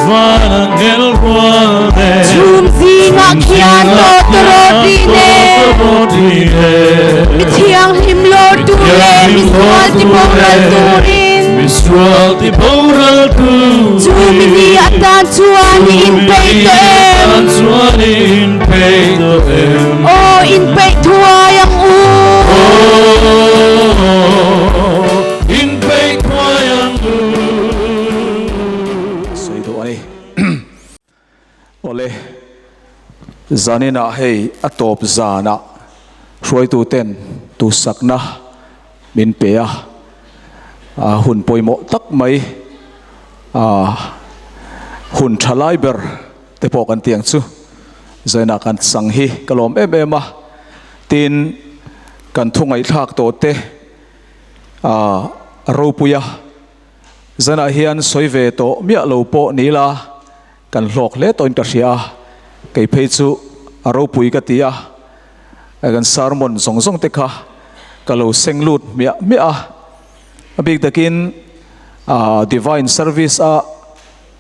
Van angel rual nen Chhum zingah khian tawtawrawt rih nen Mi thianghlim lawr tur leh mi sual ti boral turin Misual ti boral tur Chu mi ni atan chuan i inpeih tawh em? Chuan i inpeih tawh em? Aw inpeih thuai ang u. Aw inpeih thuai ang u. Sawi duh a ni. Awle, zaninah hei a tawp zanah hruaituten tusakna min pe a, hun pawimawh tak mai, hun tha lai ber te pawh kan ti ang chu. Zainah kan chang hi ka lawm em em a, tin kan thu ngaihthlak tawh te a ropui a. Zanah hian sawi ve tawh miah lo pawh ni ila kan hlawk hle tawhin ka hria a, kei phei chu a ropui ka ti a, kan sermon zawng zawng te kha ka lo seng lut hmiah hmiah a, a bik takin divine service a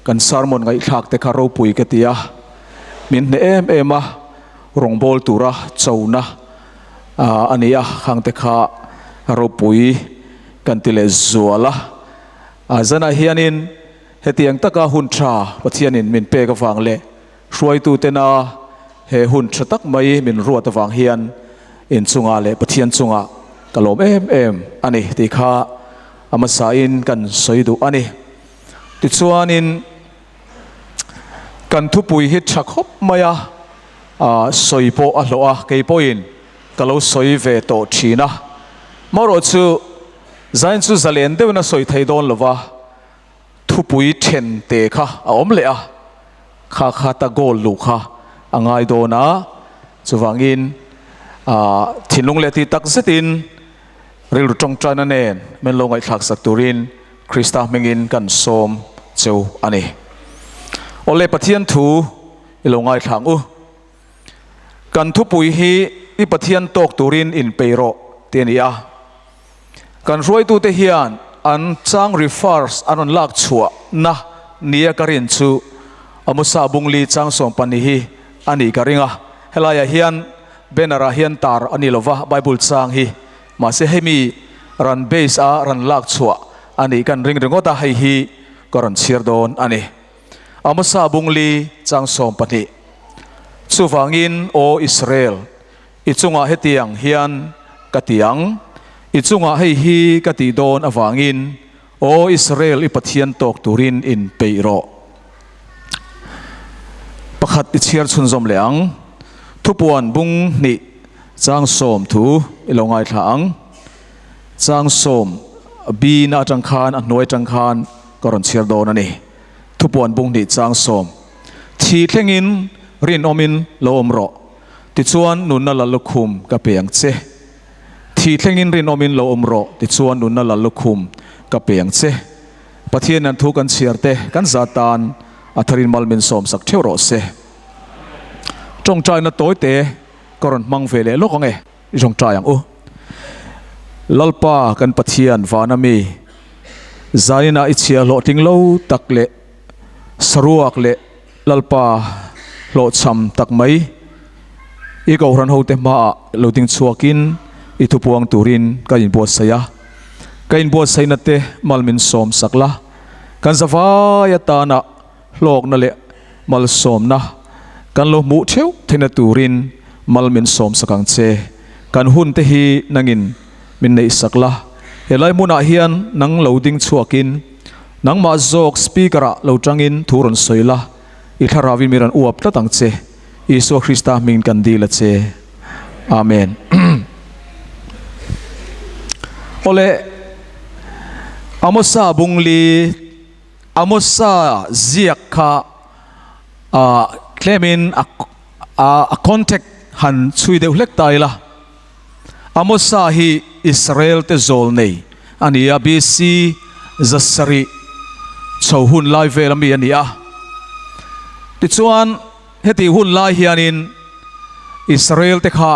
kan sermon ngaihthlak te kha ropui ka ti a, min hneh em em a, rawngbawl tura chona a ni a, khang te kha ropui. Kan ti leh zual a, a zanah hianin hetiang taka hun tha Pathianin min pek avang leh hruaitutena he hun tha tak mai min ruat avang hian inchungah leh Pathian chungah ka lawm em em a ni tih kha a hmasain kan sawi duh a ni. Tichuanin kan thupui hi tha khawp mai a, sawi pawh a hlawh a, kei pawhin Ka lo sawi ve tawh thin a, marawh chu zain chu zalen deuhin a sawi thei dawn lova, thupui then te kha a awm leh a, kha kha ta goal luh kha a ngai dawn a, chuvangin thinlung leh tih tak zetin rilru tawngtaina nen min lo ngaihthlak sak turin Krista hmingin kan sawm cheu a ni. Awle Pathian thu i lo ngaithla ang u. Kan thupui hi i Pathian tawk turin inpei rawh tih a ni a. Kan hruaitute hian an chang refers an rawn lak chhuahna nia ka rin chu Amosa Bungli chang 12 hi a nih ka ring a. Helaiah hian banner ah hian tar a ni lova Bible chang hi mahse hemi ran base a rawn lak chhuah a nih kan ring ringawt a, hei hi ka rawn chhiar dawn a ni. Amosa Bungli chang 12. Chuvangin, Aw Israel, i chungah hetiang hian ka ti ang, i chungah hei hi ka tih dawn avangin, Aw Israel, i Pathian tawk turin inpeih rawh. Pakhat i chhiar chhunzawm leh ang. Thupuan bung hnih chang sawm thu i lo ngaithla ang. Chang sawm bi na atang khan a hnuai atang khan ka rawn chhiar dawn a ni. Thupuan bung hnih chang sawm. Thi thlengin rinawmin lo awm rawh, tichuan nunna lal lukhum ka pe ang che. Thi thlengin rinawmin lo awm rawh, tichuan nunna lal lukhum ka pe ang che. Pathian an thu kan chhiar te kan za tan a tharin mal min sawm sak theuh rawh se. Tawngtaina tawi te ka rawn hmang ve leh lawk ang e. I tawngtai ang u. Lalpa kan Pathian vana mi zaninah i chhia hlawhtling lo tak leh saruak leh Lalpa hlawhchham tak mai i kohhran hote hmaah lo ding chhuakin i thupuang turin ka inbuatsaih a. Ka inbuatsaihna te mal min sawm sak la, kan zavai atana hlawkna leh malsawmna kan lo hmuh theuh theihna turin mal min sawmsak ang che. Kan hun te hi nangin min neihsak la, helai hmunah hian nang lo ding chhuakin nangmah zawk speaker ah lo tangin thu rawn sawi la, i thlarauin mi rawn uap tlat ang che. Isua Krista hmingin kan dil a che. Amen. Awle, Amosa Bungli. Amosa ziak kha tlemin a contact han chhui deuh hlek ta ila. Amosa hi Israel te zawl nei a ni a, BC 700 chho hun lai vel ami a ni a. Tichuan heti hun lai hianin Israel te kha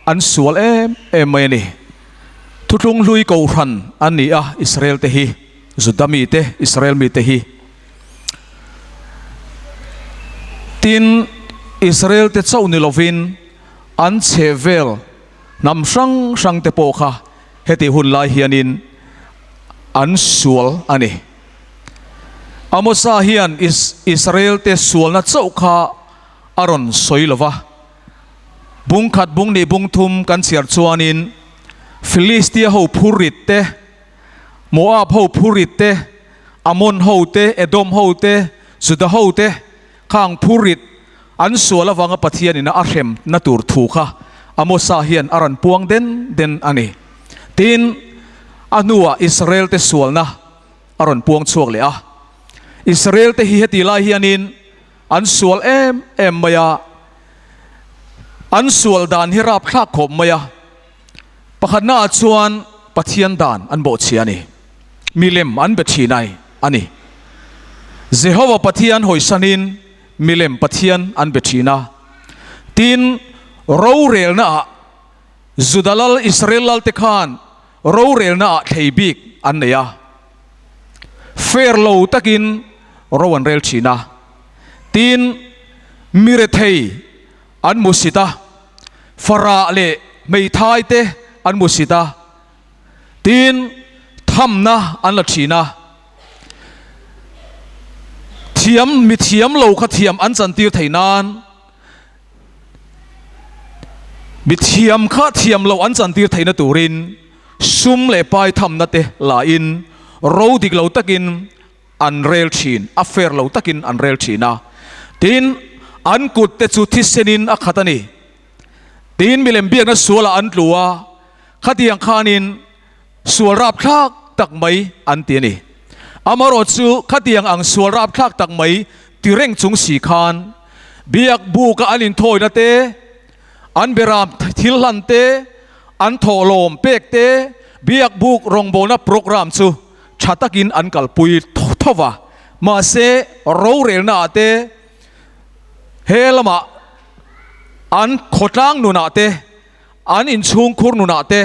an sual em em mai a ni. Thuthlung hlui kohhran an ni a Israel te hi. Juda mite, Israel mite hi. Tin, Israel te chauh ni lovin an chhehvel hnam hrang hrang te pawh kha heti hun lai hianin an sual a ni. Amosa hian Israel te sualna chauh kha a rawn sawi lo va. Bung khat bung nih bung thum kan chhiar chuanin Philistia ho phurrit te, Moab ho phurrit te, Ammon ho te, Edom ho te, Juda ho te khang phurrit an sual avanga Pathianin a hrem na tur thu kha Amosa hian a rawn puang den den a ni. Tin, a hnuah Israel te sualna a rawn puang chhuak leh a. Israel te hi heti lai hianin An sual em em mai a, an sual dan hi rapthlak khawp mai a, pakhatnaah chuan Pathian dan an bawhchhia a ni, milem an be thin ai a ni. Jehova Pathian hawisanin milem Pathian an be thin a, tin rorelnaah Juda lal Israel lalte khan rorelnaah thlei bik an nei a. Fair lo takin ro an rel thin a, tin mi rethei an mu sit a, farah leh hmeithai te an mu sit a, tin thamna an la thin a, thiam mi thiam lo kha thiam an chantir thei nan mi thiam kha thiam lo an chantir theihna turin sum leh pai thamna te lahin ro dik lo takin an rel thin, a fair lo takin an rel thin a. Tin, an kut te chu thisenin a khat a ni. Tin, milem biakna sualah an tlu a, khatiang khanin sual rapthlak tak mai an ti a ni. Amarawh chu khatiang ang sual rapthlak tak mai ti reng chung si khan biak buka an inthawina te, an beram thil hlan te, an thawhlawm pek te, biak buk rawngbawlna program chu tha takin an kalpui tho va. Mahse, rorelna ah te, he lamah an khawtlang nunah te, an inchhungkhur nunah te,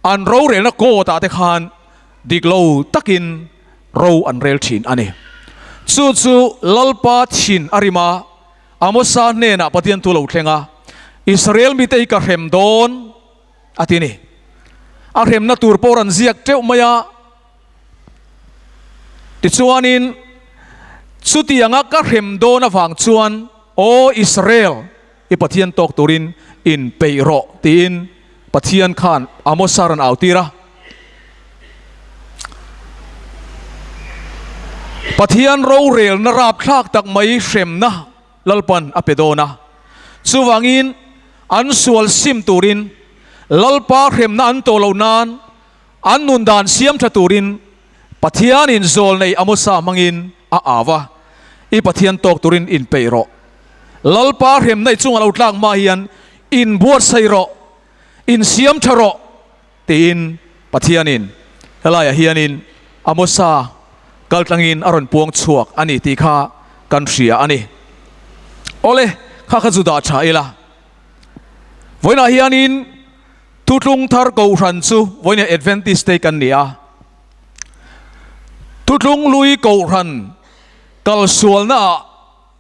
an rorelna court ah te khan dik lo takin ro an rel thin a ni. Chu chu Lalpa thin a rim a, Amosa hnenah Pathian thu lo thleng a, Israel mite hi ka hrem dawn a ti a ni. A hremna tur pawh rawn ziak teuh mai a, tichuanin chutianga ka hrem dawn avang chuan, Aw Israel, I Pathian tawk turin inpeih rawh tiin Pathian khan Amosa rawn au tir a. Pathian rorelna rapthlak tak mai hremna Lalpan a pe dawn a. Chuvangin an sual sim turin Lalpa hremna an tawh loh nan an nun dan siam tha turin Pathianin zawl nei Amosa hmangin a au a, I Pathian tawk turin inpeih rawh. Lalpa hremna i chunga lo tlak hma hian inbuatsaih rawh, insiam tha rawh tiin Pathianin helaiah hianin Amosa kaltlangin a rawn puang chhuak a ni tih kha kan hria a ni. Awle, kha kha chu dah tha ila. Vawiinah hianin Thutlung Thar Kohhran chu vawiinah Adventist te kan ni a. Thutlung Lui Kohhran kalsualnaah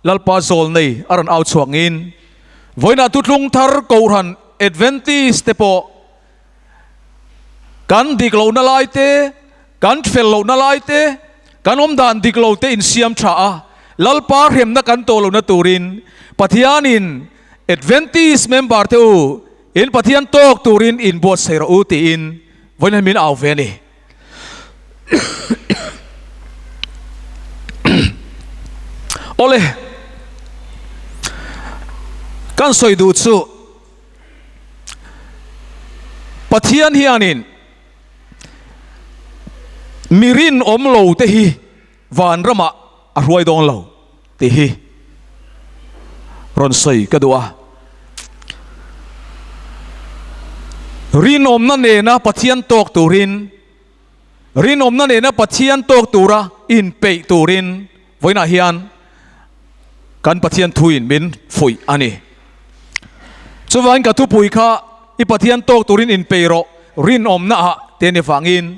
Lalpa zawl nei a rawn au chhuak ngin. Vawiinah Thutlung Thar Kohhran Adventist te pawh kan dik lohna lai te, kan fel lohna lai te, kan awmdan dik lo te insiam tha a, Lalpa hremna kan tawh lohna turin Pathianin Adventist member te u in Pathian tawk turin inbuatsaih rawh u tiin vawiin min au ve a ni. Awle, kan sawi duh chu Pathian hianin mi rinawm lo te hi vanramah a hruai dawn lo tih hi rawn sawi ka duh a. Rinawmna nena Pathian tawk turin, rinawmna nena Pathian tawk tura inpeih turin vawiinah hian kan Pathian thuin min fuih a ni. Chuvangin ka thupui kha i Pathian tawk turin inpeih rawh, rinawmna ah te ni vangin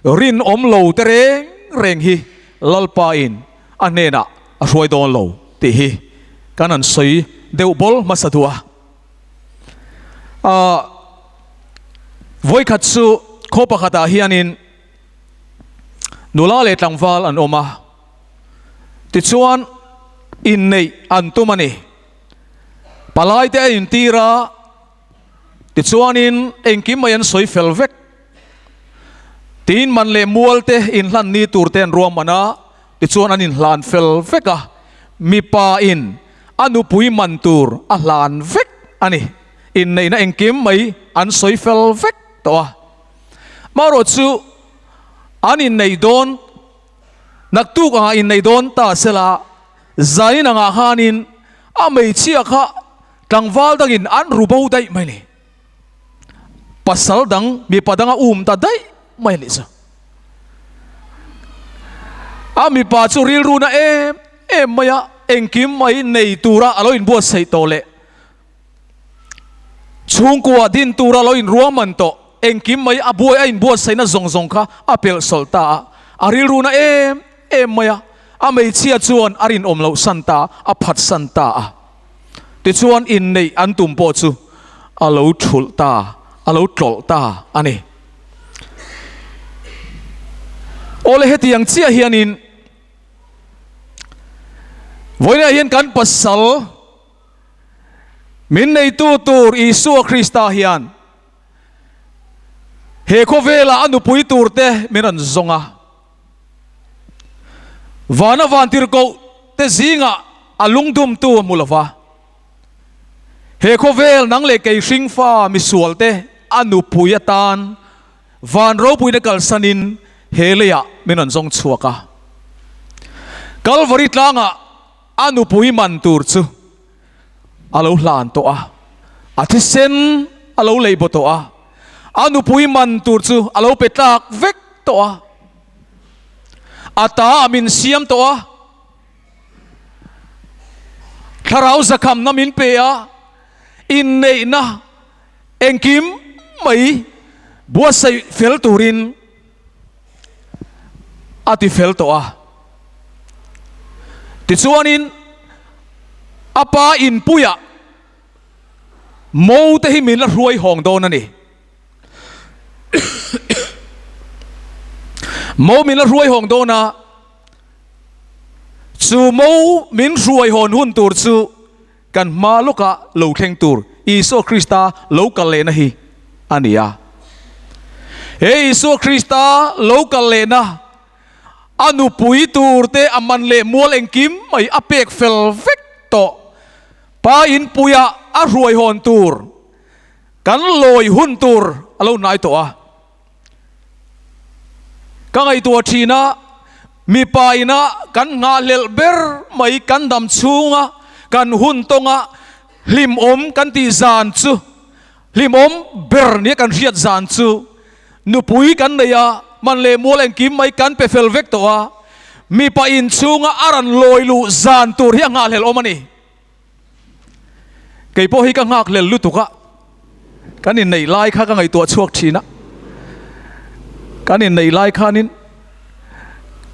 rinawm lo te reng. reng hi Lalpa in a hnenah a hruai dawn lo tih hi kan han sawi deuh bawl hmasa duh a. Ahh vawikhat chu khaw pakhatah hianin nula leh tlangval an awm a, tichuan inneih an tum a ni. Palai te a intir a, tichuanin engkim mai an sawi fel vek. Tin man leh mual te inhlan ni tur te an ruahman a, tichuan an inhlan fel vek a, mipa in a nupui man tur a hlan vek a ni. Inneihna engkim mai an sawi fel vek tawh a. Marawh chu an inneih dawn Naktuk angah innei dawn ta sela, zanin angah khanin a hmeichhia kha tlangval dangin an ru bo daih mai ni. Pasal dang, mipa dang a um ta daih mai ni chu. A mipa chu rilru na em em mai a, engkim mai nei tura a lo inbuatsaih tawh leh Chhungkua din tura lo inruahman tawh engkim mai a buai a inbuatsaihna zawng zawng kha a pelh sawlh ta a, a rilru na em em mai a, a hmeichhia chuan a rinawm loh san ta a, a phat san ta a. Tichuan inneih an tum pawh chu a lo thulh ta, a lo tlawlh ta a ni. Awle hetiang chiah hianin vawiinah hian kan pasal, Min neitu tur Isua Krista hian he khawvela a nupui turte min rawn zawng a. Vana vantirhkoh te zingah a lungdumtu a hmu lo va. He khawvel nang leh kei hringfa misualte a nupui atan van ropuina kalsanin he leiah min rawn zawng chhuak a. Kalvari tlangah A nupui man tur chu a lo hlan tawh a, a thisen a lo lei baw tawh a, a nupui man tur chu a lo pe tlak vek tawh a, a ta a min siam tawh a, thlarau zakhamna min pe a, inneihna engkim mai buatsaih fel turin a ti fel tawh a. Tichuanin a pa inpuiah mo te hi min la hruai hawng dawn a ni. Mo min la hruai hawng dawn a, chu mo min hruai hawn hun tur chu kan hma lawkah lo thleng tur Isua Krista lo kal lehna hi a ni a. He Isua Krista lo kal lehna a nupui tur te a man leh mual engkim mai a pek fel vek tawh. Pa inpuia a hruai hawn tur kan lawi hun tur a lo hnai tawh a. Ka ngaihtuah thin a, mipa ina kan nghahhlelh ber mai kan dam chhunga kan hun tawnga hlimawm kan tih zan chu, hlimawm ber nia kan hriat zan chu nupui kan nei a, man leh mual engkim mai kan pe fel vek tawh a, mipa inchhunga a rawn lawi luh zan tur hi a nghahhlelh awm a ni. Kei pawh hi ka nghak hlel lutuk a, kan inneih lai kha ka ngaihtuah chhuak thin a, kan inneih lai khanin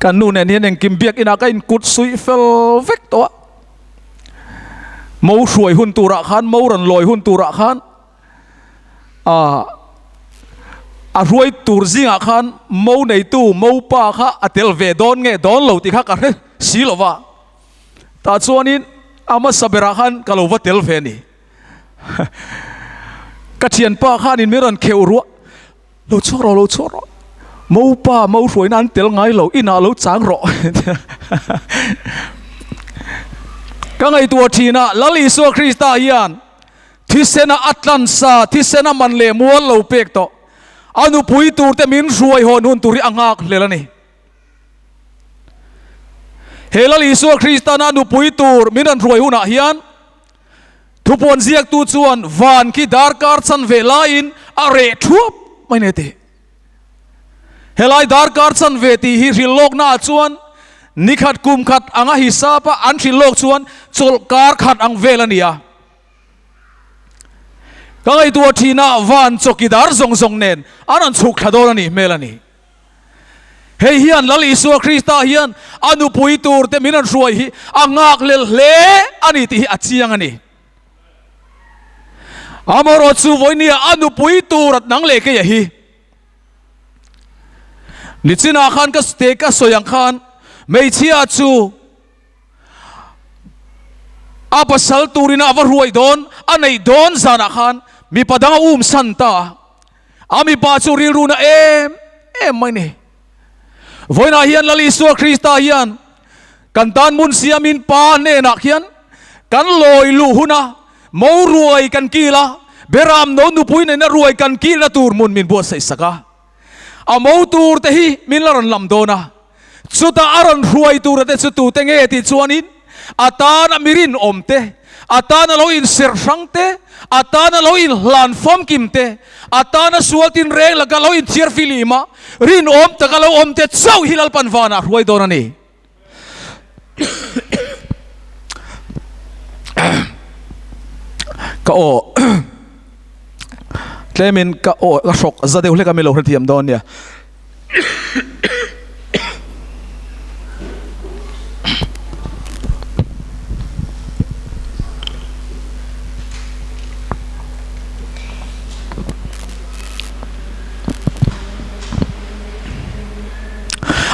kan nu nen hian engkim biak inah ka inkut suih fel vek tawh a, mo hruai hun turah khan mo rawn lawi hun turah khan ah a hruai tur zingah khan mo neitu mo pa kha a tel ve dawn nge dawn lo tih kha ka hre si lo va. Tah chuanin a hmasa berah khan ka lo va tel ve a ni. Ka thianpa khanin min rawn kheuh ruah, Lo chhuak rawh, lo chhuak rawh, Mopa mo hruaina an tel ngai lo, inah lo chang rawh. Ka ngaihtuah thin a, Lal Isua Krista hian thisena a tlansa, thisena man leh mual lo pek tawh, a nupui turte min hruai hawn hun tur hi a nghak hlel a ni. He Lal Isua Kristana nupui tur min rawn hruai hunah hian thupuan ziaktu chuan van khi darkar chan ve laiin a reh thuap mai nei ti. Helai darkar chan ve tih hi hrilh lawknaah chuan nikhat kum khat anga hisapa an hrilh lawk chuan chawlhkar khat ang vel a ni a. Ka ngaihtuah thinah van chawkidar zawng zawng nen an rawn chhuk thla dawn a nih hmel a ni. Hei hian Lal Isua Krista hian a nupui turte min rawn hruai hi a nghakhlel hle a ni tih hi a chiang a ni. Amaherawhchu vawinia a nupui tur at nang leh keia hi nichinah khan ka te ka sawi ang khan hmeichhia chu a pasal turin a va hruai dawn a neih dawn zanah khan mipa dang a um san ta a. A mipa chu rilru na em em mai ni. Vawiinah hian Lal Isua Krista hian kan tan hmun siamin Pa hnenah khian kan lawi luh huna mo ruai kan kil a, Beram no nupui nena ruai kan kilna tur hmun min buatsaih sak a. A mo tur te hi min la rawn lam dawn a, chutah a rawn hruai tura te chu tute nge tih chuanin a tana mi rinawm te, a tana lo inserh hrang te, a tana lo inhlan famkim te, a tana sual tinreng laka lo inthiar filim a, rinawm taka lo awm te chauh hi Lalpan vanah hruai dawn a ni. Ka aw tlemin ka aw ka hrawk za deuh hlek a mi lo hrethiam dawn nia.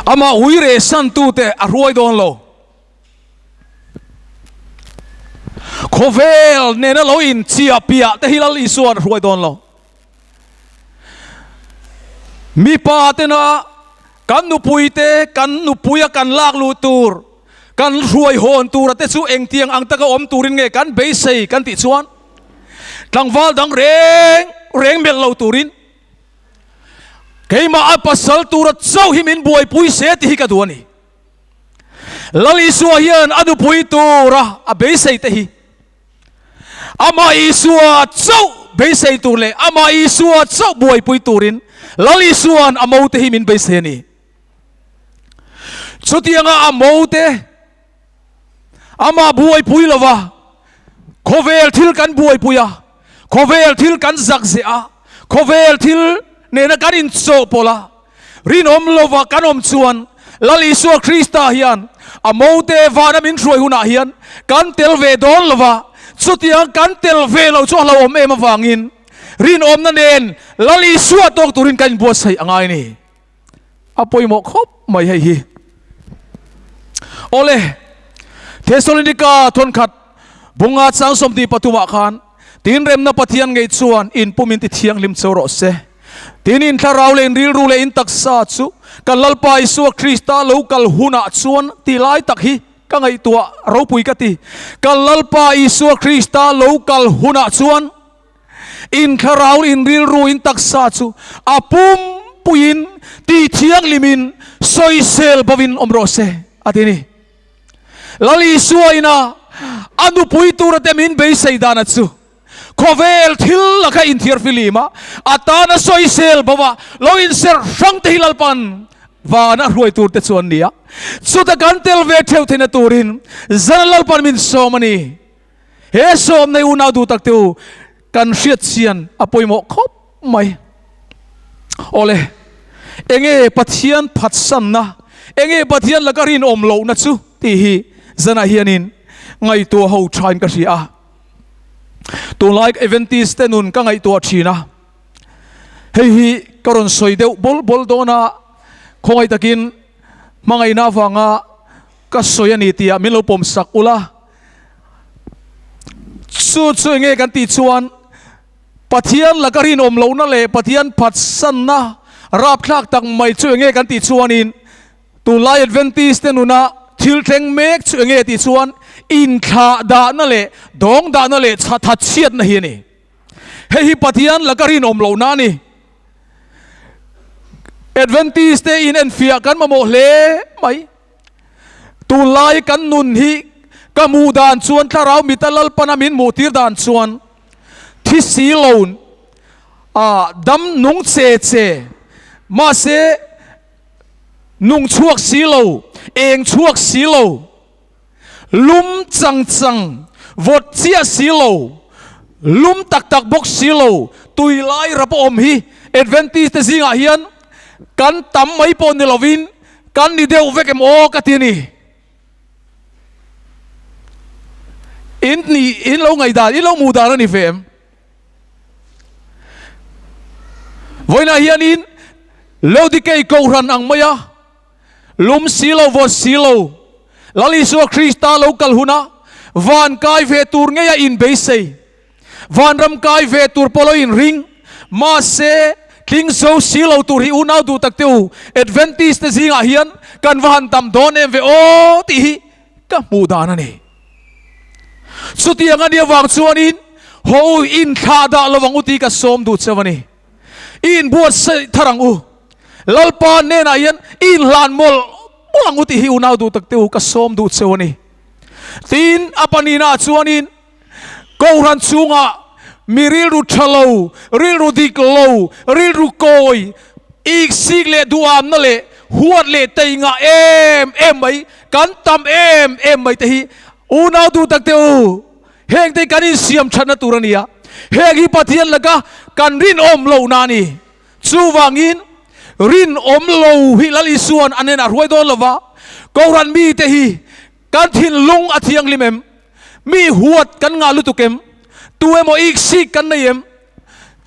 Amah ui reh san tute a hruai dawn lo. Khawvel nena lo inchiah piah te hi Lal Isuan a hruai dawn lo. Mipa tena kan nupui te, kan nupuia kan lak luh tur, kan hruai hawn tura te chu engtiang ang taka awm turin nge kan beisei kan tih chuan tlangval dang reng reng melh lo turin keimah a pasal tura chauh hi min buaipui se tih hi ka duh a ni. Lal Isua hian a nupui tura a beisei te hi Amah Isua chauh beisei tur leh Amah Isua chauh buaipui turin Lal Isua'n a mote hi min beisei a ni. Chutianga a mote Amah buaipui lova khawvel thil kan buaipui a, khawvel thil kan zak zeh a, khawvel thil nena kan inchawhpawlh a, Rinawm lova kan awm chuan Lal Isua Krista hian a mote vana min hruai hunah hian kan tel ve dawn lova, chutiang kan tel ve lo chu a hlauhawm em avangin rinawmna nen Lal Isua tawk turin kan inbuatsaih a ngai a ni. A pawimawh khawp mai hei hi. Awle, Thesalonika thawnkhat bunga chang 23 ah khan Tinremna Pathian ngei chuan inpum in ti thianghlim cheu rawh se. Tin, in thlarau leh in rilru leh in taksa chu kan Lalpa Isua Krista lo kal hunah chuan ti lai tak hi ka ngaihtuah ropui ka ti. Kan Lalpa Isua Krista lo kal hunah chuan in thlarau, in rilru, in taksa chu a pumpuiin ti thianghlimin sawisel bovin awm rawh se, a ti ni. Lal Isua ina a nupui tura te min beisei dana chu Khawvel thil laka inthiar filim a, a tana sawisel bo a, lo inserh hrang te hi Lalpan van a hruai tur te chu an ni a. Chuta kan tel ve theuh theihna turin zan Lalpan min sawm a ni. He sawm nei unau duh tak te u, kan hriat chian a pawimawh khawp mai. Awle, enge Pathian phatsanna, enge Pathian laka rinawm lohna chu tih hi zanah hianin ngaihtuah ho thain ka hria a. Tunlai Adventist te nun ka ngaihtuah thin a, hei hi ka rawn sawi deuh bawl bawl dawn a, khawngaih takin hmangaihna avanga ka sawi a ni tih ah min lo pawm sak ula. Chu chu enge kan tih chuan Pathian laka rinawm lohna leh Pathian phatsanna rapthlak tak mai chu enge kan tih chuanin Tunlai Adventist te nuna thil thleng mek chu enge tih chuan inthlah dahna leh dawng dahna leh chhathat chhiatna hi a ni. Hei hi Pathian laka rinawm lohna a ni. Adventist te in enfiah kan mamawh hle mai. Tunlai kan nun hi ka hmuh dan chuan thlarau mita Lalpana min hmuhtir dan chuan thi si lo dam nung che che mahse Nung chhuak si lo, eng chhuak si lo, lum chang chang, vawt chiah si lo, lum tak tak bawk si lo, tui lai rap a awm hi Adventist te zingah hian Kan tam mai pawh ni lovin kan ni deuh vek em aw ka ti a ni. In ni in lo ngaihdan in lo hmuh dan a ni ve em? Vawiinah hianin Laodikei Kohhran ang maia lum si lo vawt si lo Lal Isua Krista lo kal huna van kai ve tur ngeia inbeisei Vanram kai ve tur pawh lo inring mahse tling zo si lo tur hi unau duh tak te u Adventist te zingah hian kan va han tam dawn em ve aw tih hi ka hmuh dan a ni. Chutiang a nih avang chuanin haw u inthlah dah lo ang u tih ka sawm duh cheu a ni. I inbuatsaih thar ang u. Lalpa hnenah hian i inhlan mawlh mawlh ang u tih hi unau duh tak te u ka sawm duh cheu a ni. Tin, a pahnihnaah chuanin Kohhran chhungah mi rilru tha lo, rilru dik lo, rilru kawi, iksik leh duhamna leh huat leh tei ngah em em mai, kan tam em em mai te hi unau duh tak te u, heng te hi kan insiam thatna tur a ni a, heng hi Pathian laka kan rinawm lohna a ni. Chuvangin rinawm lo hi Lal Isua'n a hnenah hruai dawn lova, Kohhran mite hi Kan thinlung a thianghlim em? Mi huat kan ngah lutuk em? Tu emaw iksik kan nei em?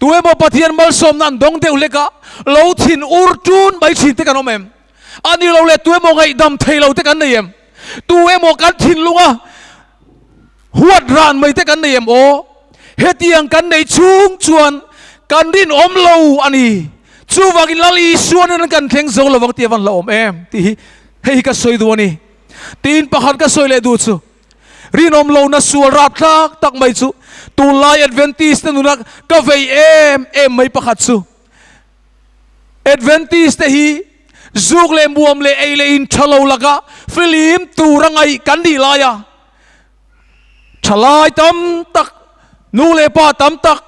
Tu emaw Pathian malsawmna an dawng deuh hlek a, lo thin ur tun mai thin te kan awm em? A ni lo le, tu emaw ngaihdam thei lo te kan nei em? Tu emaw kan thinlunga huat ran mai te kan nei em? Aw, hetiang kan nei chhung chuan kan rinawm lo a ni. Chuvangin Lal Isua nen kan thleng zo lovang tih a van hlauhawm em tih hi hei hi ka sawi duh a ni. Tiin pakhat ka sawi leh duh chu, rinawm lohna sual rapthlak tak mai chu tunlai Adventist te nuna ka vei em em mai pakhat chu, Adventist te hi zuk leh muam leh ei leh in tha lo laka filim tur a ngaih kan nih laia thalai tam tak, nu leh pa tam tak,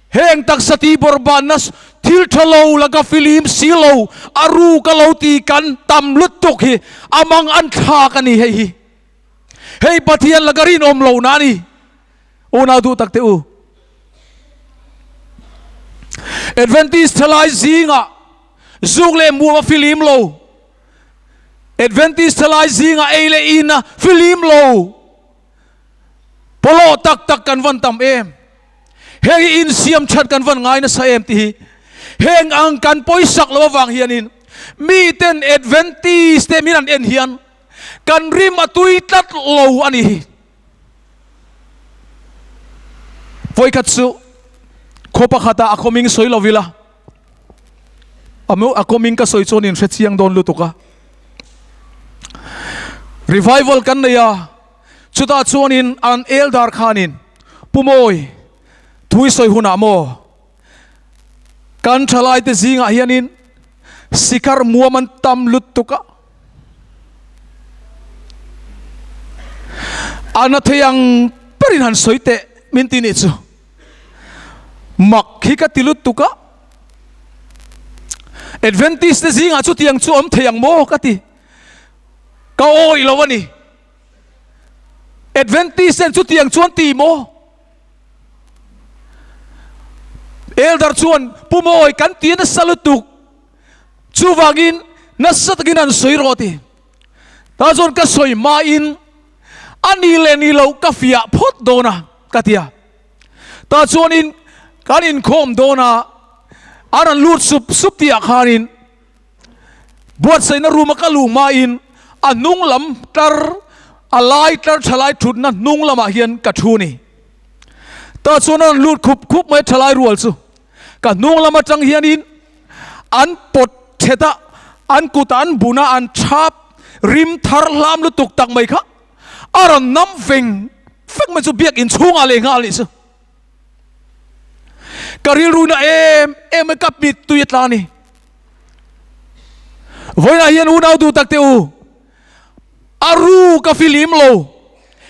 Heng taksa tih bawrhbanna thil tha lo laka filim si lo a ruk a lo ti kan tam lutuk hi a mang an thlak a ni hei hi. Hei Pathian laka rinawm lohna a ni. Unau duh tak teh u. Adventist thalai zingah zuk leh muam a filim lo. Adventist thalai zingah ei leh in a filim lo. Pawlawh tak tak kan van tam em? Heng hi insiam that kan van ngai nasa em tih hi heng ang kan pawisak lo avang hianin miten Adventist te min an en hian kan rim a tui tlat lo a ni hi. Vawikhat chu khaw pakhatah a khawming sawi lo ila, a khawming ka sawi chuan inhre chiang dawn lutuk a. Revival kan nei a, chutah chuanin an elder khanin Pu Mawi thu i sawi hunah maw kan thalaite zingah hianin sikar muam an tam lutuk a, a na thei ang berin han sawi teh min ti nih chu mak hi ka ti lutuk a. Adventist te zingah chutiang chu awm thei ang maw ka ti. Ka awih lo a ni. Adventist ten chutiang chuan ti maw? Elder chuan Pu Mawi kan ti nasa lutuk. Chuvangin nasa takin an sawi rawh ti. Ta chuan ka sawi hmain a ni leh ni lo ka fiah phawt dawn a ka ti a. Tah chuanin kan inkhawm dawn a, an rawn lut sup sup tihah khanin buatsaihna room a ka luh hmain a hnung lam tlar a lai tlar thalai thutna hnung lamah hian ka thu ni. Tah chuan an rawn lut khup khup mai thalai rual chu ka hnung lam atang hianin an pawt thet a, an kutah an bun a, an thap rim thar hlam lutuk tak mai kha. A rawn nam veng veng mai chu biakinn chhungah leh nghal nih chu. Ka rilruina em em mai ka mit tui a tla a ni. Vawiinah hian unau duh tak teh u, a ru ka filim lo,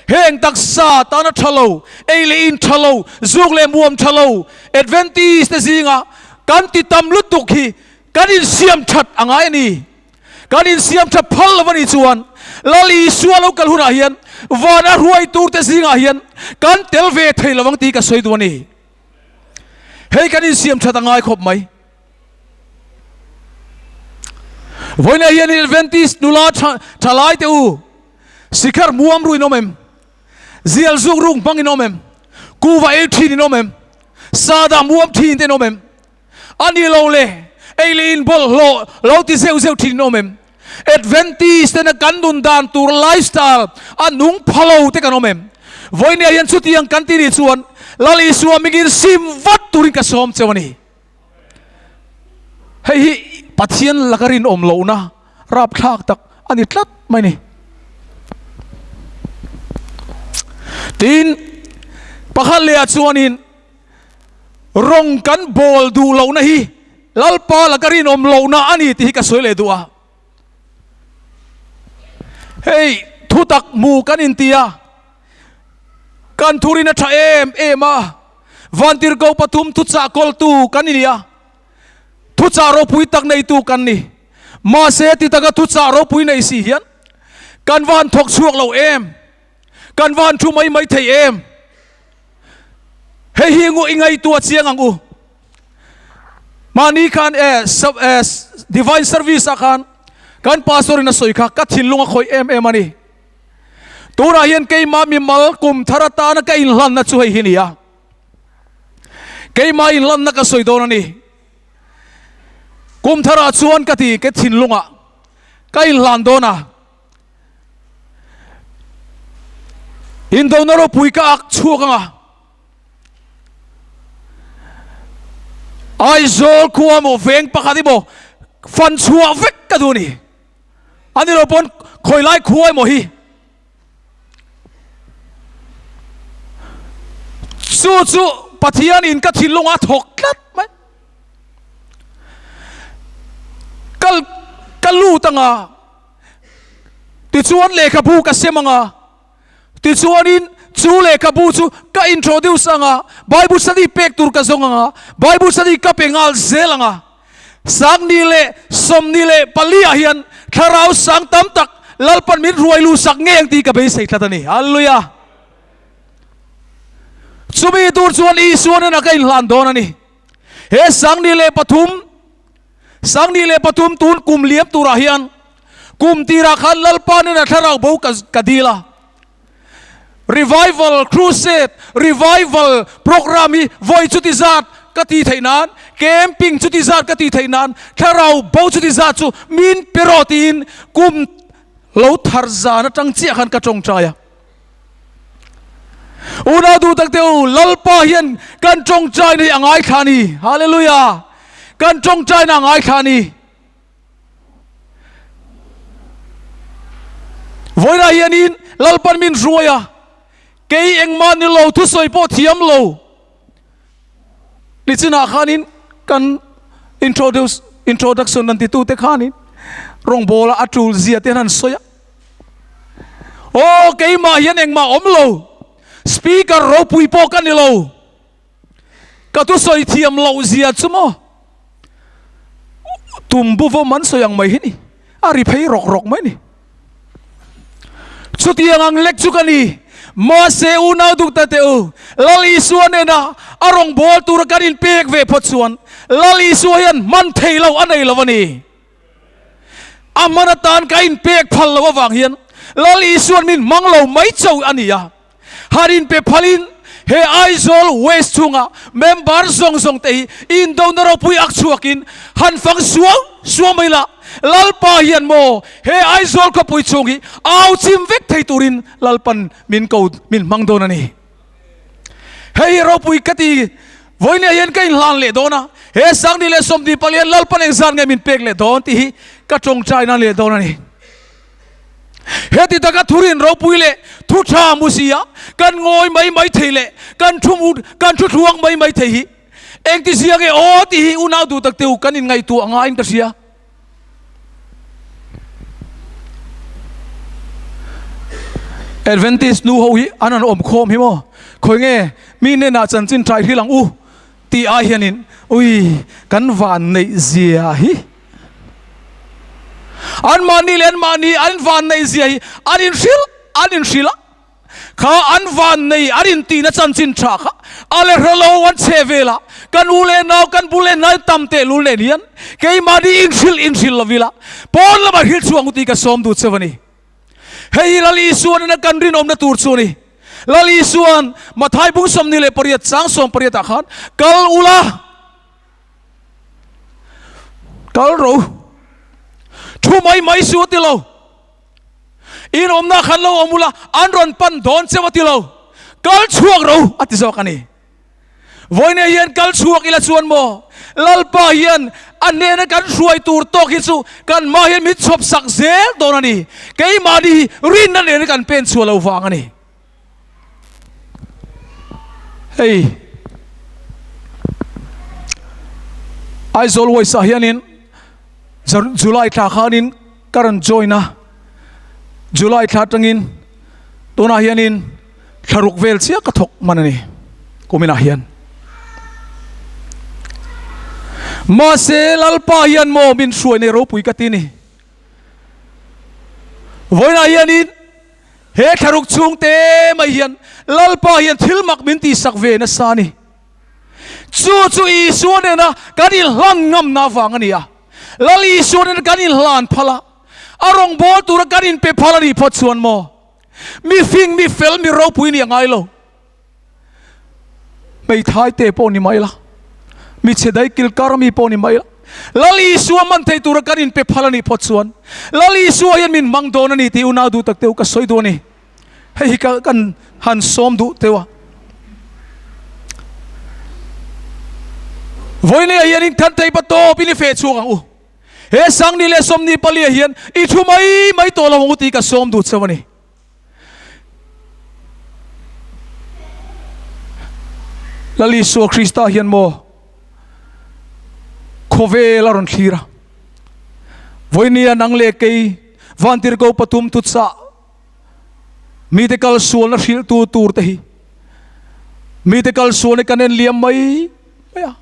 heng taksa tana tha lo, ei leh in tha lo, zuk leh muam tha lo, Adventist te zingah kan ti tam lutuk hi kan insiam that a ngai a ni. Kan insiam tha phal lo a nih chuan Lal Isua lo kal hunah hian van a hruai tur te zingah hian kan tel ve thei lo ang tih ka sawi duh a ni. Hei kan insiam that a ngai khawp mai. Vawiinah hian Adventist nula tha lai te u, sikhar muam ru in awm em? Zial zuk ruk hmang in awm em? Kuva ei thin in awm em? Sada muam thin te in awm em? A ni lo le, ei leh in bawlhhlawh lo ti zeuh zeuh thin in awm em? Adventist tena kan nun dan tur lifestyle a nung pha lo te kan awm em? Vawiinah hian chutiang kan ti nih chuan Lal Isua mingin sim vat turin ka sawm cheu a ni. Hei hi Pathian laka rinawm lohna rapthlak tak a ni tlat mai ni. Tin, pakhat lehah chuanin rawng kan bawl duh lohna hi Lalpa laka rinawm lohna a ni tih hi ka sawi leh duh a. Hei thutak hmu kan inti a, kan thurin a tha em em a, Vantirhkoh pathum thuchah kawltu kan ni a, thuchah ropui tak neitu kan ni. Mahse ti taka thuchah ropui nei si hian kan va han thawk chhuak lo em? Kan va han thu mai mai thei em? Hei hi ngu i ngaihtuah chiang ang u. Mahni khan e divine service ah khan kan pastor in a sawi kha ka thinlung a khawih em em a ni. Tunah hian keimah mimal kum thar atana ka inhlanna chu hei hi ni a. Keimah inhlanna ka sawi dawn a ni. Kum tharah chuan ka ti ka thinlungah ka inhlan dawn a. Indona ropui ka ak chhuak ang a. Aizawl khua maw veng pakhat hi maw fan chhuah vek ka duh a ni. A ni lo pawn khawi lai khua emaw hi chu chu Pathian in ka thinlung a thawk tlat mai. Kal ka lut anga tichuan lehkhabu ka sem anga tichuanin chu lehkhabu chu ka introduce anga Bible study pek tur ka zawng anga Bible study ka pe nghal zel anga. Sangni leh Sawmni leh Pali-ah hian thlarau sang tam tak Lalpan min ruai lu sak ngei ang tih ka beisei tlat a ni. Hallelujah! Chumi tur chuan Isua nena ka inhlan dawn a ni. He Sangni leh pathum, Sangni leh pathum tun kum liam turah hian kum tirah khan Lalpa nena thlarau bo ka ka dil a. Revival Crusade, Revival program hi vawi chuti zat ka ti theih nan, camping chuti zat ka ti theih nan, thlarau bo chuti zat chu min pe rawh tiin kum lo thar zan atang chiah khan ka tawngtai a. Unau duh tak te u, Lalpa hian kan tawngtaina hi a ngaithla a ni. Hallelujah! Kan tawngtaina a ngaithla a ni. Vawilah hianin Lalpan min hruai a, kei engmah ni lo thusawi pawh thiam lo nichinah khanin kan introduce introduction an titute khanin rawngbawla a tul zia te han sawi a. Aw keimah hian engmah awm lo, speaker ropui pawh ka ni lo. Ka thusawi thiam loh zia chu maw tum bu vawm an sawi ang mai hi ni, a ri phei rawk rawk mai ni. Chutiang ang lek chu ka ni, mahse unau duk ta teh u, Lal Isua nena a rawngbâwl tura kan inpek ve phawt chuan Lal Isua hian hman thei lo a nei lo a ni. A hman atan ka inpek phal loh avang hian Lal Isua'n min hmang lo mai chauh a ni a. Han inpe phalin he Aizawl West chhunga member zawng zawng te hi indona ropui ak chhuakin han fang suau suau mai la, Lalpa hian maw he Aizawl khawpui chhung hi au chim vek thei turin Lalpan min ko min hmang dawn a ni. Hei hi ropui ka ti, vawinia hian ka inhlan leh dawn a, he Sangni leh Sawmhnih pali hian Lalpan engzat nge min pek leh dawn tih hi ka tawngtai nan leh dawn a ni. Heti taka thurin ropui leh thu tha mu si a, kan ngawi mai mai thei leh kan thu mu kan thu thluang mai mai thei hi engti zia nge aw tih hi unau duh tak teu kan inngaihtuah ngaiin ka hria. Adventist nu ho hi an han awm khawm hi maw? Khawi nge mi hnenah chanchin trai hril ang u tih ai hianin ui kan van neih zia hi anmahni leh anmahni an van neih zia hi an inhrilh an inhrilh a. Kha an vannei an intihna chanchin tha kha a le hrelo an chhe vel a, kan u leh nau kan bul leh hnai tam tehlul nen hian keimahni inhrilh inhrilh lo ila pawn lamah hrilh chhuak ang u tih ka sawm duh cheu a ni. Hei hi Lal Isuan ina kan rinawmna tur chu a ni. Lal Isuan Mathai bung 28 chang 18 ah khan kal ula, kal ro, thu mai mai suh a ti lo. In awmna khan lo awm ula, an rawn pan dawn cheu a ti lo. Kal chhuak ro a ti zawk a ni. Vawiin hian kal chhuak ila chuan maw, Lalpa hian a hnena kan hruai tur tawk hi chu kan hma hian min chhawp sak zel dawn a ni. Keimahni hi rinna nena kan pen chhuah lo vang a ni. Hei Aizawl West ah hianin July thla khanin ka rawn join a, July thla atangin tunah hianin thlaruk vel chiah ka thawk hman a ni kuminah hian. Mahse Lalpa hian maw min hruai nei ropui ka ti ni. Vawiinah hianin he thlaruk chhungte mai hian Lalpa hian thil mak min tihsak ve nasa a ni. Chu chu Isua nena kan inhlan ngamna avang a ni a. Lal Isua nena kan inhlan phal a, a rawngbâwl tura kan inpe phal a nih phawt chuan maw, mi fing, mi fel, mi ropui nih a ngai lo. Hmeithai te pawh ni mai la, mi chhe dai kilkar mi pawh ni mai la, Lal Isua man thei tura kan inpe phal a nih phawt chuan Lal Isua hian min hmang dawn a ni tih unau duh tak teuh ka sawi duh a ni. Hei hi ka kan han sawm duh teuh a. Vawinia hian in than thei pa tawp in i feh chhuak ang u. He Sangni leh Sawmni palia hian i thu mai mai tawh lo ang u tih ka sawm duh cheu a ni. Lal Isua Krista hian maw khawvel a rawn thlir a. Vawinia nang leh kei vantirhko pathum thuchah Mite kal sualna hrilhtu tur te hi mite kal sualna kan en liam mai mai a,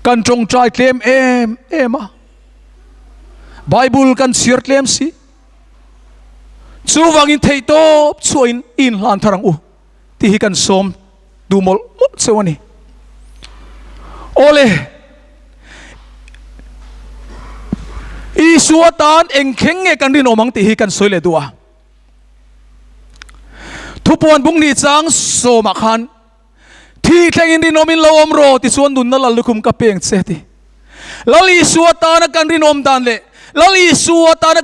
kan tawngtai tlem em em a, Bible kan chhiar tlem si. Chuvangin theihtawp chhuahin i inhlan thar ang u tih hi kan sawm duh mawlh mawlh cheu a ni. Awle, Isua tan eng thleng nge kan rinawm ang tih hi kan sawi leh duh a. Thupuan bung ni chang sawmah khan thi thlengin rinawmin lo awm rawh tichuan nunna lal lukhum ka peng che ti. Lal Isua tana kan rinawm dan leh Lal Isua tana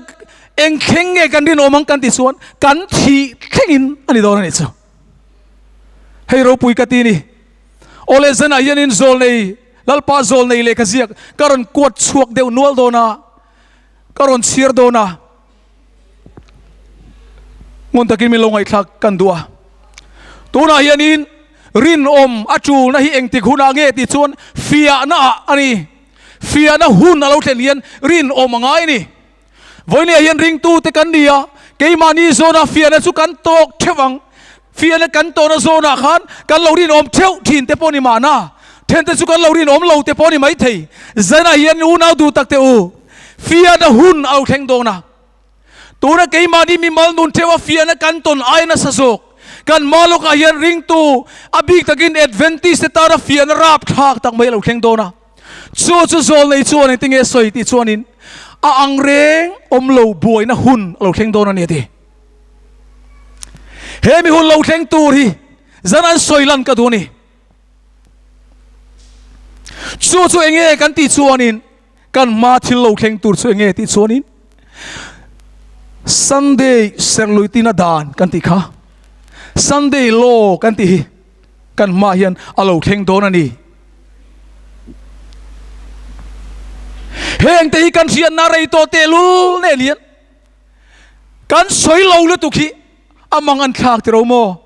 eng thleng nge kan rinawm ang kan ti chuan kan thi thlengin a ni dawn a nih chu. Hei ropui ka ti ni. Awle zanah hianin zawl nei Lalpa zawl nei lehkha ziak ka rawn kuat chhuak deuh nual dawn a, ka rawn chhiar dawn a. Ngun takin min lo ngaihthlak kan duh a. Tunah hianin rinawm a tulna hi engtik hunah nge tih chuan fiahna ah a ni. Fiahna hun a lo thlen hian rinawm a ngai a ni. Vawinia hian ringtute kan ni a, keimahni zawnah fiahna chu kan tawk theuh ang. Fiahna kan tawhna zawnah khan kan lo rinawm theuh thin te pawh ni mahna, thente chu kan lo rinawm lo te pawh ni maithei. Zanah hian unau duh tak teh u, fiahna hun a lo thleng dawn a. Tuna keimahni mimal nun theuha fiahna kan tawn ai nasa zawk. Kan hma lawkah hian ringtu, a bik takin Adventist te tana fiahna rapthlak tak mai a lo thleng dawn a. Chu chu zawl nei chuan engtin nge sawi tih chuanin a ang reng awm lo buaina hun a lo thleng dawn a ni a ti. He mi hun lo thleng tur hi zan an sawi lan ka duh a ni. Chu chu enge kan tih chuanin kan hma thil lo thleng tur chu enge tih chuanin Sunday serhlui tina dan kan tih kha Sunday law kan tih hi Kan hmaah hian a lo thleng dawn a ni. Hengte hi kan hriatna rei tawh tehlul nen hian kan sawi lo lutuk hi a mang an thlak tiro maw?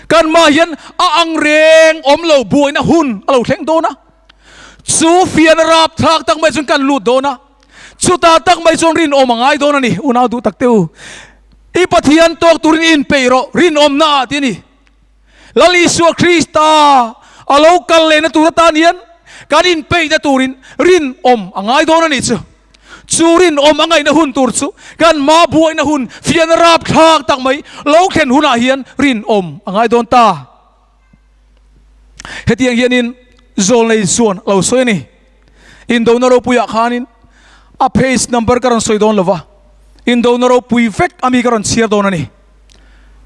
Kan hmaah hian a ang reng awm lo buaina hun a lo thleng dawn a. Chu fian rap thlak tak mai chuan kan lut dawn a. Chutah tak mai chuan rinawm a ngai dawn a ni. Unau duh tak te u, i Pathian tawk turin i inpeih rawh, rinawmna ah ti a ni. Lal Isua Krista a lo kal lehna tur atan hian kan inpeihna turin rinawm a ngai dawn a nih chu. Chu rinawm a ngaihna hun tur chu kan hma buaina hun fiahna rapthlak tak mai lo thlen hunah hian rinawm a ngai dawn ta. Hetiang hianin Zawlnei chuan a lo sawi a ni. Indona ropuiah khanin a page number ka rawn sawi dawn lo va, indona ropui vek a mi ka rawn chhiar dawn a ni.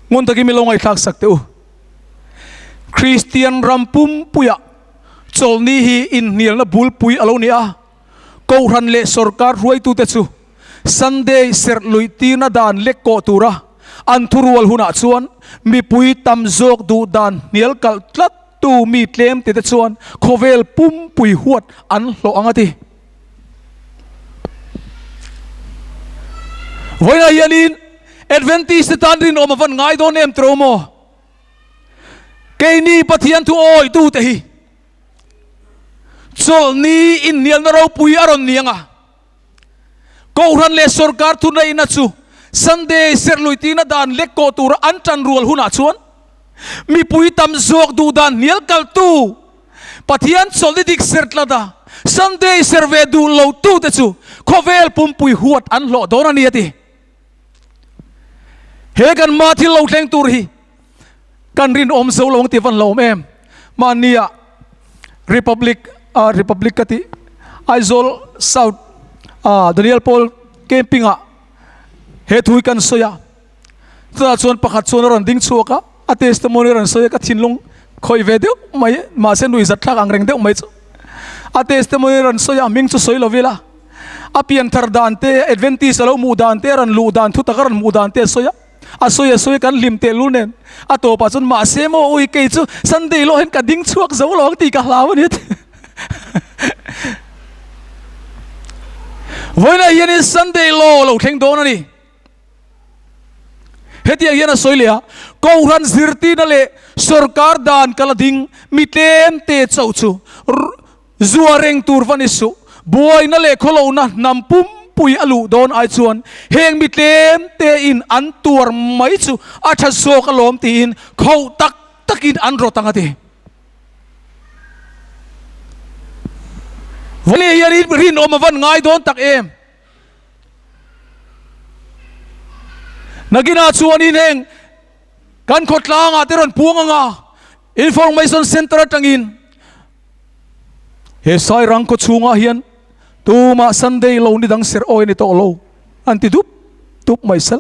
Ngun takin min lo ngaihthlak sak teh u. Kristian ram pumpuiah chawlhni hi inhnialna bulpui a lo ni a, Kohhran leh sorkar hruaitute chu Sunday serh luih tirna dan lek kawh tura an thurual hunah chuan mipui tam zawk duh dan hnial kalh tlat tu mi tlem tite chuan khawvel pumpui huat an hlawh ang a ti. Vawiinah hianin Adventist te tan rinawm a van ngai dawn em tiro maw? Keini Pathian thu awihtute hi Chawlhni inhnialna ropui a rawn ni ang a, Kohhran leh sorkar thuneihna chu Sunday serhlui tina dan lek kawh tura an tan rual hunah chuan mipui tam zawk duh dan hnial kaltu Pathian chawlhni dik ser tlat a, Sunday ser ve duh lo tute chu khawvel pumpui huat an hlawh dawn a ni a ti. He kan hma thil lo thleng tur hi kan rinawm zo lo ang tih van hlauhawm em? Mahnia Republic ah Republic ka tih Aizawl South ah Daniel Paul camping ah he thu hi kan sawi a, chutah chuan pakhat chuan a rawn ding chhuak a, a testimony a rawn sawi a, ka thinlung khawih ve deuh mai mahse nuihzat thlak ang reng deuh mai chu a testimony a rawn sawi a, hming chu sawi lo ila a pianthar dan te Adventist a lo hmuh dan te a rawn luh dan thutak a rawn hmuh dan te a sawi a. A sawi a sawi kan hlim tehlul nen a tawpah chuan mahse maw ui kei chu Sunday lawh hian ka ding chhuak zo lo ang tih ka hlau a ni a ti. Vawiinah hianin Sunday law lo thleng dawn a ni. Hetiang hian a sawi leh a, Kohhran zirtirna leh sorkar dan kal a ding mi tlem te chauh chu Zua reng tur va ni suh. Buaina leh khawlohna hnam pumpui a luh dawn ai chuan heng mi tlem tein an tuar mai chu a tha zawk alawm tiin khauh tak takin an rawt ang a ti. Vawlei hian rinawm a van ngai dawn tak em? Nakinah chuanin heng kan khawtlangah te rawn puang anga Information Centre atangin He Sairang khaw chhungah hian tumah Sunday lo ni dang serh awi a ni tawh lo an ti dup dup mai sal.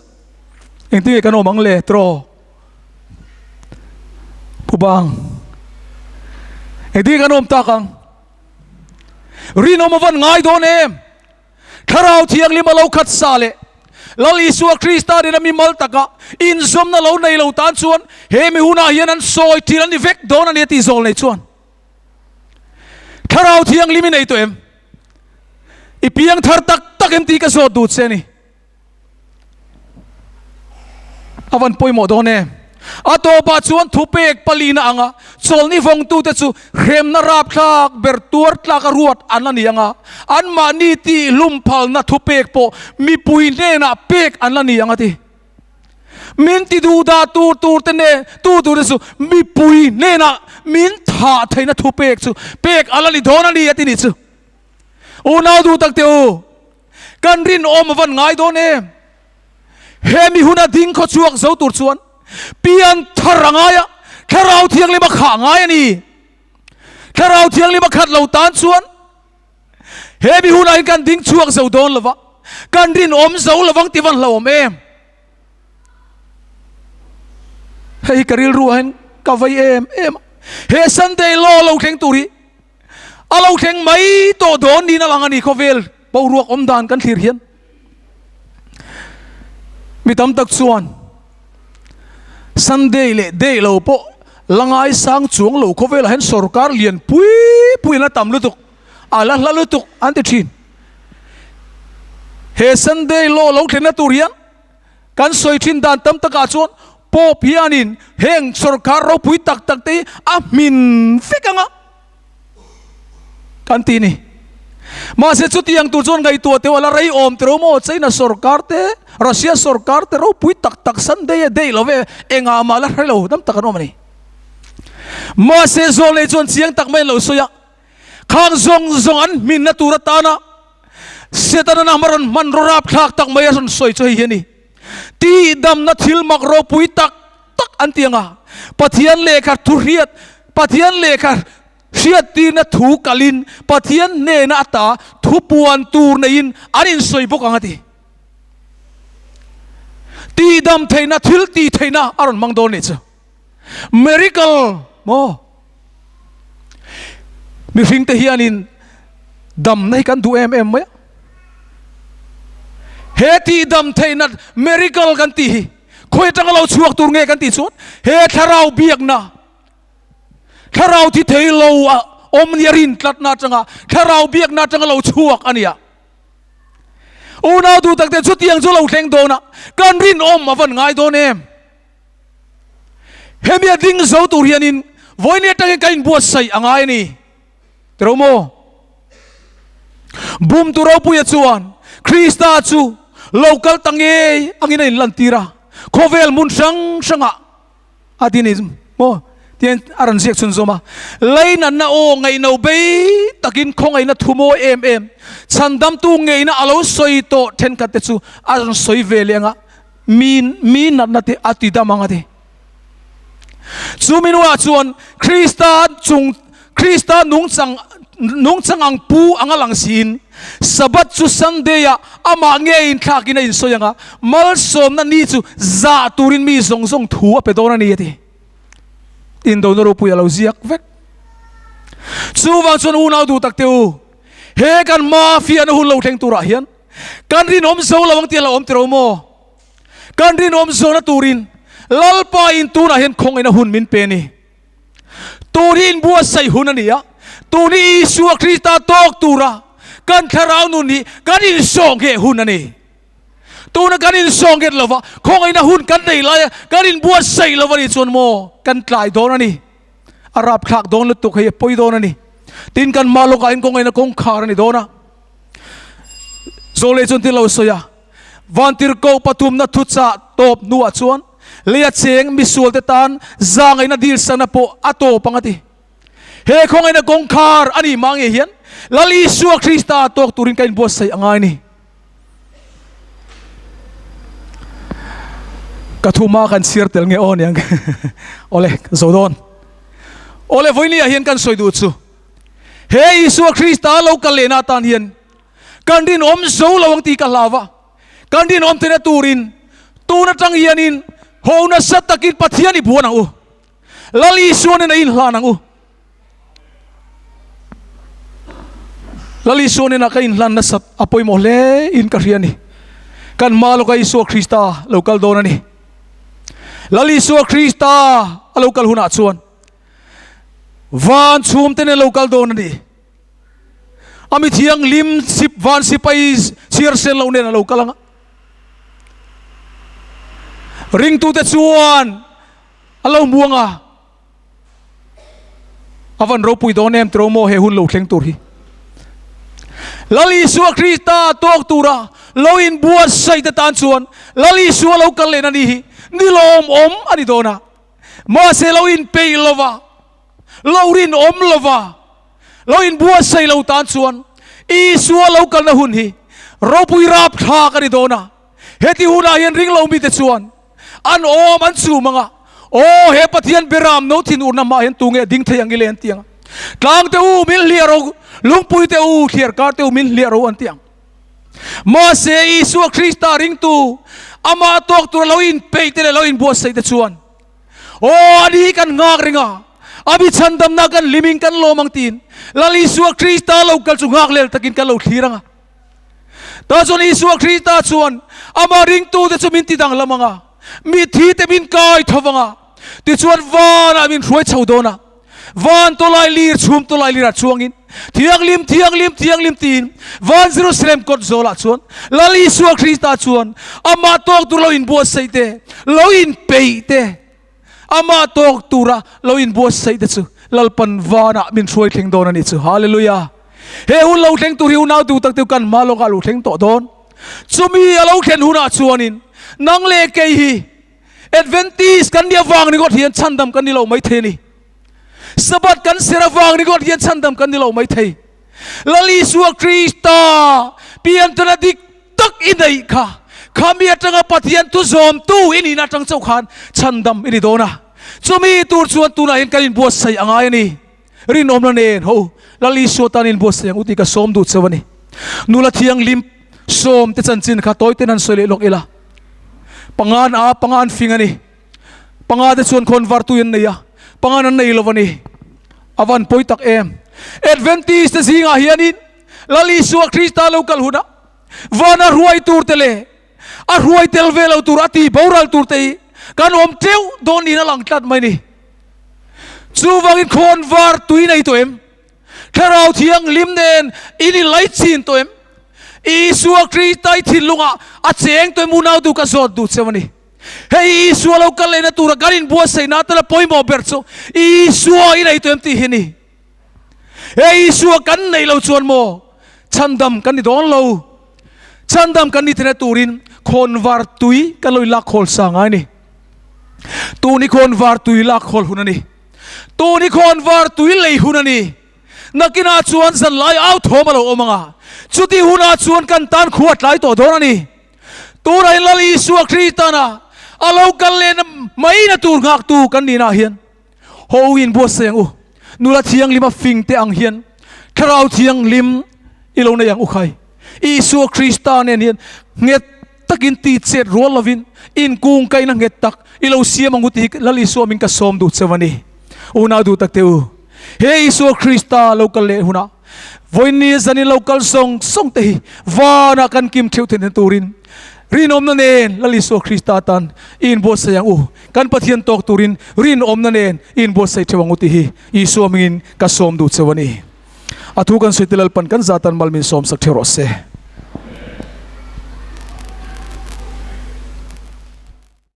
Engtin nge kan awm ang le tiraw? Pu Bang, engtin nge kan awm tak ang? Rinawm a van ngai dawn em? Thlarau Thianghlim a lo khat sa leh Lal Isua Krista nena mimal taka inzawmna lo nei lo tan chuan he mi hunah hian an sawi thil an ni vek dawn a ni a tih zawl nei chuan Thlarau Thianghlim i nei tawh em? I piang thar tak tak em tih ka zawt duh che a ni. A van pawimawh dawn em? A tawpah chuan thupek palina anga chawlni vawngtute chu hremna rapthlak ber tuar tlaka ruat an la ni anga, anmahni tih hlum phalna thupek pawh mipui hnenah pek an la ni ang a ti. Min ti duhdah tur tur te nen tu tur te chu mipui hnenah min thah theihna thupek chu pek a la ni dawn a ni a ti ni chu. Unau duh tak teh u, kan rinawm a van ngai dawn em? He mi huna ding khaw chhuak zo tur chuan pian thar a ngai a, Thlarau Thianghlim a khah ngai a ni. Thlarau Thianghlim a khat lo tan chuan he mi hunah hian kan ding chhuak zo dawn lo va, kan rinawm zo lo vang tih van hlauhawm em? Hei hi ka rilruah hian ka vei em em a, he Sunday law lo thleng tur hi A lo thleng mai tawh dawn niin a lang a ni khawvel boruak awm dan kan thlir hian. Mi tam tak chuan Sunday leh day lo pawh la ngaisang chuang lo khawvelah hian sorkar lian pui pui an la tam lutuk, a la hla lutuk an ti thin. He Sunday law lo thlenna tur hian Kan sawi thin dan tam takah chuan Pope hianin heng sorkar ropui tak tak te hi a hmin vek anga kan ti ni. Mahse chutiang tur chuan ngaihtuah teuh a la rei awm tiro maw China sorkar te, Russia sorkar te ropui tak tak Sunday a day lo ve engah mah la hre lo dam tak an awm a ni. Mahse zawlnei chuan chiang tak mai an lo sawi a, khang zawng zawng an hminna tur atana. Setana a rawn hmanraw rapthlak tak mai a rawn sawi chu hei hi a ni. Tihdamna thil mak ropui tak tak an ti ang a, Pathian lehkha thu hriat, Pathian lehkha hriattirna thu kalin Pathian hnena ata thu puan tur neiin an insawi bawk ang a ti. Tihdam theihna thil tih theihna a rawn hmang dawn nih chu. Miracle maw? Mihring te hianin damna hi kan duh em em mai a. He tih dam theihna miracle kan tih hi khawi atanga lo chhuak tur nge kan tih chuan he thlarau biakna thlarau thi thei lo a awm nia rin tlatna atanga thlarau biakna atanga lo chhuak a nia. Unau duh takte chutiang chu lo thleng dawn a, kan rinawm a van ngai dawn em? Hemi a ding zo tur hianin vawiin atangin ka inbuatsaih a ngai a ni. Tiro maw? Bumtu ropuia chuan Krista chu lo kal ta ngei angin a inlantir a, khawvel hmun hrang hrangah a ti a ni maw? Tihian a rawn ziak chhunzawm a, Leinanna aw ngaihno bei takin khawngaihna thu mawi em em, chhandamtu ngeina a lo sawi tawh thenkhatte chu a rawn sawi ve leh ang a, Mi mi natna te a ti dam ang a ti. Chu mi nuah chuan Krista chung Krista nungchang nungchang ang pu anga lang siin Sabbath chu Sunday ah amah nge inthlakin a insawi ang a, malsawmna ni chu zah turin mi zawng zawng thu a pe dawn a ni a ti. Indona ropui a lo ziak vek. Chuvang chuan unau duh tak te u, he kan mafia na hun lo thleng turah hian Kan rinawm zo lo ang tih a lo awm tiro maw? Kan rinawm zo na turin Lalpa in tunah hian khawngaihna hun min pe a ni. Tun hi inbuatsaih hun a ni a, tun hi Isua Krista tawk tura kan thlarau nun hi kan insawhngheh hun a ni. Tuna kan insawhnget lova khawngaihna hun kan nei laia kan inbuatsaih lo a nih chuan maw kan tlai dawn a ni. A rapthlak dawn lutuk hei a pawi dawn a ni. Tin kan hma lawkah hian khawngaihna kawngkhar a ni dawn a. Zawlei chuan thil lo sawi a, Vantirhkoh pathumna thuchah tawp hnuah chuan leia cheng misualte tan zangaihna dilsakna pawh a tawp ang a ti. He khawngaihna kawngkhar a nih mah nge hian Lal Isua Krista tawk turin ka inbuatsaih a ngai a ni. Ka thuma kan chhiar tel nge aw niang. Awle, ka zo dawn. Awle, vawinia hian kan sawi duh chu. He Isua Krista lo kal lehna atan hian kan rinawm zo lo ang tih ka hlau va, kan rinawm theihna turin tun atang hianin ho nasa takin Pathian i buan ang u. Lal Isua nen a inhlan ang u. Lal Isua nena ka inhlan nasat a pawimawh hle in ka hria a ni. Kan hma lawka Isua Krista lo kal dawn a ni. Lal Isua Krista a lo kal hunah chuan Van chhum te nen lo kal dawn a ni. A mi thianghlim sip van sipai chhiar sen loh nen a lo kal ang a. Ringtute chuan a lo muang a, a van ropui dawn em tiro maw he hun lo thleng tur hi. Lal Isua Krista tawk tura lo inbuatsaih te tan chuan Lal Isua lo kal lehna ni hi ni lawmawm a ni dawn a. Mahse lo inpeih lova, lo rinawm lova, lo inbuatsaih lo tan chuan Isua lo kalna hun hi ropui rapthlak a ni dawn a. Heti hunah hian ringlo mite chuan an awm an chum ang a, Aw, he Pathian beram no thinurna hmaah hian tunge ding thei ang i le an ti ang a. Tlang te u min hliah ro, lungpui te u, thliarkar te u min hliah ro an ti ang. Mahse, Isua Krista ringtu, amah tawk tura lo inpeih te leh lo inbuatsaih te chuan, Aw, ani hi kan nghak reng a, a mi chhandamna kan hlimin kan lawm ang tiin Lal Isua Krista lo kal chu nghak lel takin kan lo thlir ang a. Tah chuan Isua Krista chuan amah ringtute chu min ti danglam ang a, mitthi te min kai tho vang a, tichuan vanah min hruai chho dawn a. Van tawlai lir chhum tawlai lirah chuangin Thianghlim, Thianghlim, Thianghlim tiin Van Jerusalem kawt zawlah chuan Lal Isua Krista chuan amah tawk tur lo inbuatsaih te, lo inpeih te, amah tawk tura lo inbuatsaih te chu Lalpan vanah min hruai thleng dawn a ni chu. Hallelujah! He hun lo thleng tur hi unau duh tak te kan hma lawkah a lo thleng tawh dawn. Chumi a lo thlen hunah chuanin nang leh kei hi Adventist kan nih avang ringawt hian chhandam kan ni lo mai thei a ni. Sabbath kan ser avang ringawt hian chhandam kan ni lo mai thei. Lal Isua Krista pianthana dik tak i neih kha, khami atanga Pathian thu zawmtu i nihna atang chauh khan chhandam i ni dawn a. Chumi tur chuan tunah hian kan inbuatsaih a ngai a ni. Rinawmna nen ho Lal Isua tan inbuatsaih ang u tih ka sawm duh cheu a ni. Nula thianghlim sawmte chanchin kha tawi ten han sawi leh lawk ila. Pangan a panga an fing a ni. Panga te chuan khawn var tui an nei a, pangan an nei lo a ni. A van pawi tak em! Adventist te zingah hianin Lal Isua Krista lo kal hunah vana hruai tur te leh a hruai tel ve lo tur a ti boral tur te hi kan awm teuh dawn niin a lang tlat mai ni. Chuvangin khawn var tui nei tawh em? Thlarau Thianghlim nen in inlai chin tawh em? Isua Krista i thinlungah a cheng tawh em unau duh ka zawt duh cheu a ni. Hei Isua lo kal lehna tura kan inbuatsaihna atana pawimawh ber chu Isua i nei tawh em tih hi a ni. Hei Isua kan neih lo chuan maw chhandam kan ni dawn lo. Chhandam kan ni theihna turin khawnvar tui kan lo inlak khawl sa ngai a ni. Tun hi khawnvar tui lak khawl hun a ni. Tun hi khawnvar tui lei hun a ni. Nakinah chuan zanlai au thawm a lo awm ang a, chuti hunah chuan kan tan khua tlai tawh dawn a ni. Tunah hian Lal Isua Kristana a lo kal lehna maina tur nghaktu kan nihnaah hian ho in buatsaih ang u. Nula thianghlim a fing te ang hian Thlarau Thianghlim i lo nei ang u khai. Isua Krista nen hian nghet takin ti chet rual lovin inkungkaihna nghet tak i lo siam ang u tih hi Lal Isua min ka sawm duh cheu a ni. Unau duh tak te u, he Isua Krista lo kal leh hunah vawiin zanin lo kal sawng sawng te hi vanah kan kim theuh theihna turin rinawmna nen Lal Isua Krista tan i inbuatsaih ang u. Kan Pathian tawk turin rinawmna nen i inbuatsaih theuh ang u tih hi Isua mingin ka sawm duh cheu a ni. A thu kan sawi te Lalpan kan zatan mal min sawmsak theuh rawh se.